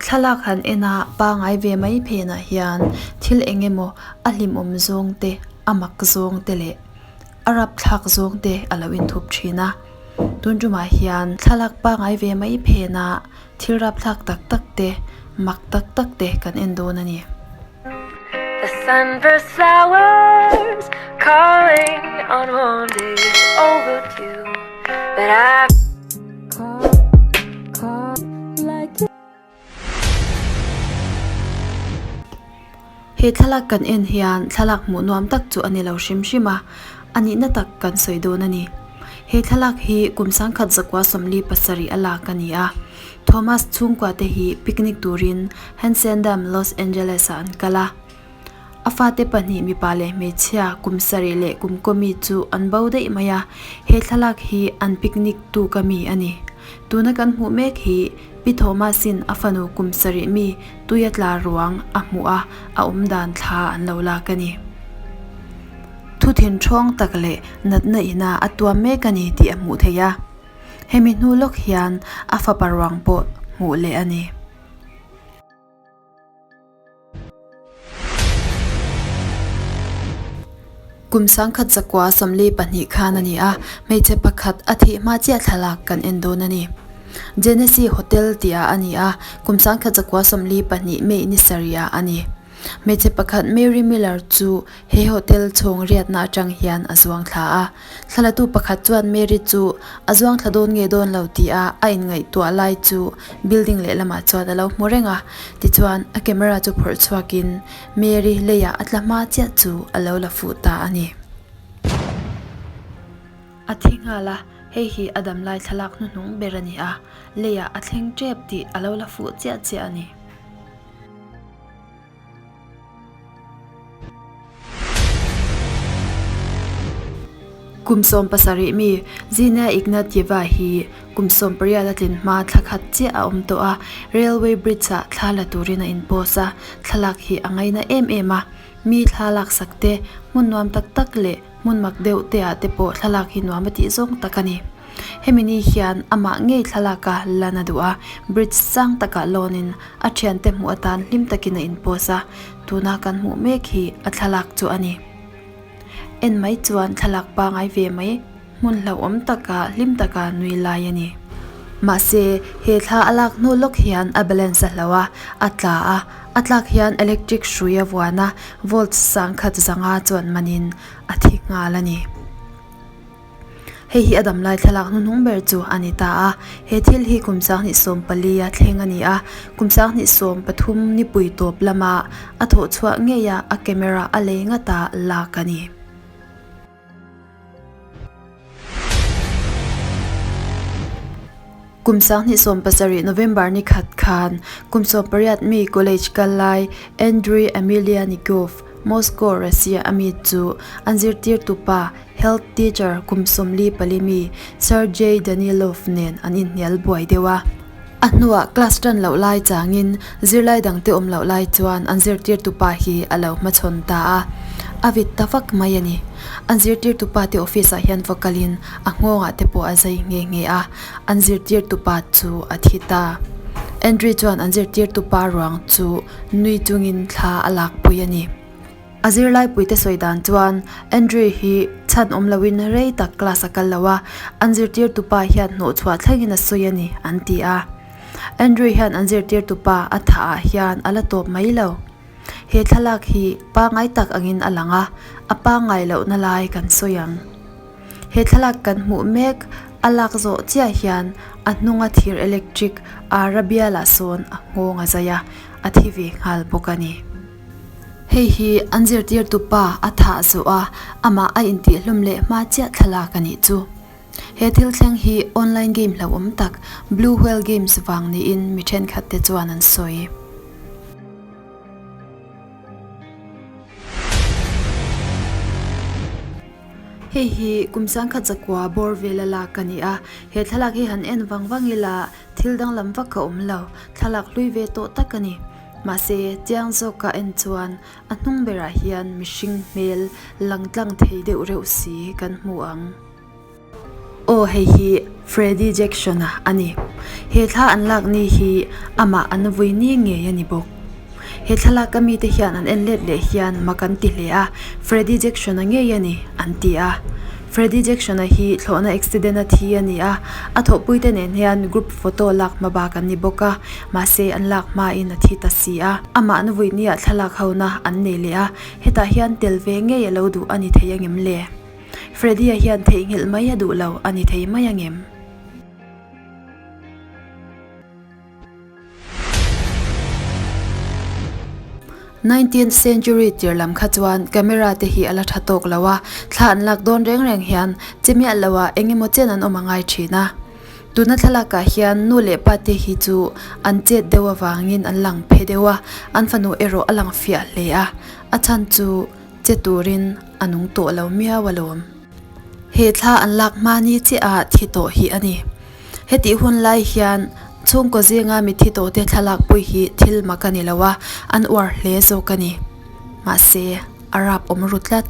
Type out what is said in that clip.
Thlalak han en a pangai ve mai phenah hian thil eng emaw a hlimawm zawng te a mak zawng te leh a rapthlak zawng te a lo inthup thin a. Tun tumah hian thlalak pangai ve mai phenah thil rapthlak tak tak te mak tak tak te kan en dawn a ni. The sunburst flowers calling on one day overdue But I call, call like He thlalak kan en hian thlalak hmuh nuam tak chu a ni lo hrim hrim a, a nihna tak kan sawi dawn a ni. He thlalak hi kum sangkhat zakua 47 a lak a ni a. Thomas chhungkua te hi picnic turin Hansen Dam, Los Angeles ah an kal a. A fate pahnih mipa leh hmeichhia kum sarih leh kum kaw mi chu an bo daih mai a, he thlalak hi an picnic tuk a mi a ni. Tuna kan hmuh mek hi Pi Thomas-in a fanu kum sarih mi tuia tla ruang a hmuh a, a awm dan thla an lo lak a ni. Thu thinthawng tak leh natna ina a tuam mek a ni tih a hmuh theih a. Hemi hnu lawk hian a fapa ruang pawh hmuh leh a ni. Kum sangkhat zakua 42 khan a ni a, hmeichhe pakhat a thih hma chiah thlalak kan en dawn a ni. Genesee Hotel tih ah a ni a, kum sangkhat zakua 42 May ni sarih ah a ni. Hmeichhe pakhat Mary Miller chu he hotel chhawng riatna atang hian a zuang thla a. Thlalatu pakhat chuan Mary chu a zuang thla dawn nge dawn lo tih a a inngaihtuah lai chu building lehlamah chuan a lo hmu reng a. Tichuan a camera chu phawrh chhuakin Mary leiah a tla hma chiah chu a lo la fuh ta a ni. A thi nghal a, hei hi a damlai thlalak hnuhnung ber a ni a, leiah a thleng tep tih a lo la fuh chiah chiah a ni. Kum 70 mi Zina Ignatieva hi kum 18 a tlin hma thla khat chiah a awm tawh a, railway bridge ah thla la turin a inpost a, thlalak hi a ngaina em em a, mi thla laksak te, hmun nuam tak tak leh hmun mak deuh te ah te pawh thlalak hi nuam a tih zawng tak a ni. Hemi ni hian amah ngei thlalaka lan a duh a, bridge sang takah lawnin a thiante hmuh atan hlim takin a inpost a, tuna kan hmuh mek hi a thlalak chu a ni. En mai chuan thlalak pangai ve mai, hmun hlauhawm taka hlim taka nui lai a ni. Mahse, he thla a lak hnu lawk hian a balance a hloh a, a tla a, a tlak hian electric hrui a vuan a, volt sangkhat zanga chuan manin a thi nghal a ni. Hei hi a damlai thlalak hnuhnung ber chu a ni ta a, he thil hi kum 2014 a thleng a ni a, kum 2013 nipui tawp lama a thawh chhuah ngei a a camera a lei ngata lak a ni. Kum 2017 November ni khat khan kum 18 mi college kal lai Andrei Emeliannikov, Moscow, Russia a mi chu an zirtirtu pa Health teacher kum 44 mi Sergei Danilov nen an inhnial buai deuh a. A hnuah class tan loh lai changin zirlai dangte awm loh lai chuan an zirtirtu pa hi a lo hmachhawn ta a, a vit ta vak mai a ni. An zirtirtu pa te office ah hian va kalin a nghawngah te pawh a zai nghe nghe a, an zirtirtu pa chu a thi ta. Andrei chuan an zirtirtu pa ruang chu nui chungin thla a lakpui a ni. A zirlaipuite sawi dan chuan Andrei hi chhan awm loin rei tak class a kal lo a, an zirtirtu pa hian hnawhchhuah thlengin a sawi a ni, an ti a. Andrei hian an zirtirtu pa a thah ah hian a la tawp mai lo. He thlalak hi pangai tak angin a lang a, a pangai lohna lai kan sawi ang. He thlalak kan hmuh mek a lak zawh chiah hian a hnunga thir electric Arabia lah sawn a nghawng a zai a, a thi ve nghal bawk a ni. Hei hi an zirtirtu pa a thah zawh a, amah a intihhlum leh hma chiah thlalak a nih chu. He thil thleng hi online game hlauhawm tak Blue Whale Games vang niin mi thenkhat te chuan an sawi. Hei hi kum sangkhat zakua bawr vela lak a ni a, he thlalak hi han en vang vang ila thil danglam vak a awm lo, thlalak hlui ve tawh tak a ni. Mahse, chiang zawka en chuan a hnung berah hian mihring hmel lang tlang thei deuh reuh si kan hmu ang. Aw hei hi Freddie Jackson-a a ni. He thla an lak ni hi amah an vui ni ngei a ni bawk. He thlalak a mite hian an en let leh hian mak an ti hle a, Freddie Jackson-a ngei a ni, an ti a. Freddie Jackson-a hi thlawhna accident a thi a ni a, a thawhpuite nen hian group photo lak hma bak an ni bawk a, mahse an lak hmain a thi ta si a. Amah an vui nia thlalak hona an nei leh a, hetah hian tel ve ngei a lo duh a ni thei angem le? Freddie-a hian theihnghilh mai a duh lo a ni thei mai angem? Nineteenth century tir lam kha chuan camera te hi a la tha tawk lo a, thla an lak dawn reng reng hian che miah lo ah eng emaw chen an awm a ngai thin a. Tuna thlalak ah hian nu leh pa te hi chu an chet deuh avangin an lang phe deuh a, an fanu erawh a lang fiah hle a, a chhan chu che turin a nung tawh lo miau alawm. He thla an lak hma ni chiah ah thi tawh hi a ni. Hetih hun lai hian chhungkaw zinga mitthi tawhte thlalak pui hi thil mak a ni lo a, an uar hle zawk a ni. Mahse, a rap awm ru tlat.